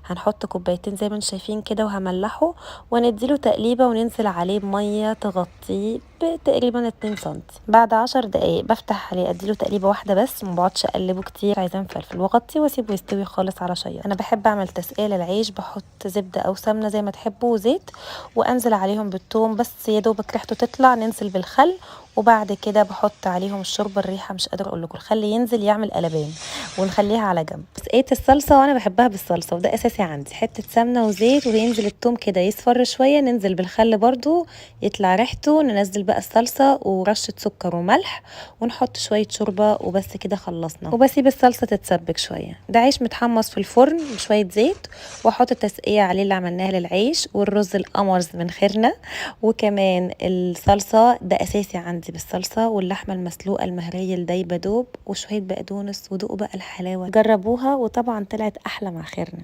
هنحط كوبايتين زي ما انتم شايفين كده، وهملحه ونديله تقليبه، وننزل عليه بميه تغطيه بتقريبا 2 سنتي. بعد 10 دقايق بفتح عليه، اديله تقليبه واحدة بس، ما بقعدش اقلبه كتير، عايزاه مفلفل، واغطيه واسيبه يستوي خالص على شياط. انا بحب اعمل تسقيه للعيش، بحط زبدة او سمنه زي ما تحبوا وزيت، وانزل عليهم بالثوم بس يا دوبك ريحته تطلع، ننزل بالخل، وبعد كده بحط عليهم الشوربة. الريحة مش قادرة اقول لكم، الخل ينزل يعمل قلبان، ونخليها على جنب. تسقيه الصلصه، وانا بحبها بالصلصه وده اساسي عندي، حتة سمنه وزيت، وينزل الثوم كده يصفر شوية، ننزل بالخل برضو يطلع ريحته، ننزل بقى الصلصه ورشه سكر وملح، ونحط شوية شوربة، وبس كده خلصنا. وبسيب الصلصه تتسبك شوية. ده عيش متحمص في الفرن بشوية زيت، واحط التسقيه عليه اللي عملناها للعيش، والرز القمرز من خيرنا، وكمان الصلصه ده اساسي عندي بالصلصه، واللحمة المسلوقه المهريه الدايبه دوب، وشوية بقدونس، ودوقوا بقى الحلاوة، جربوها وطبعا طلعت احلى مع خيرنا.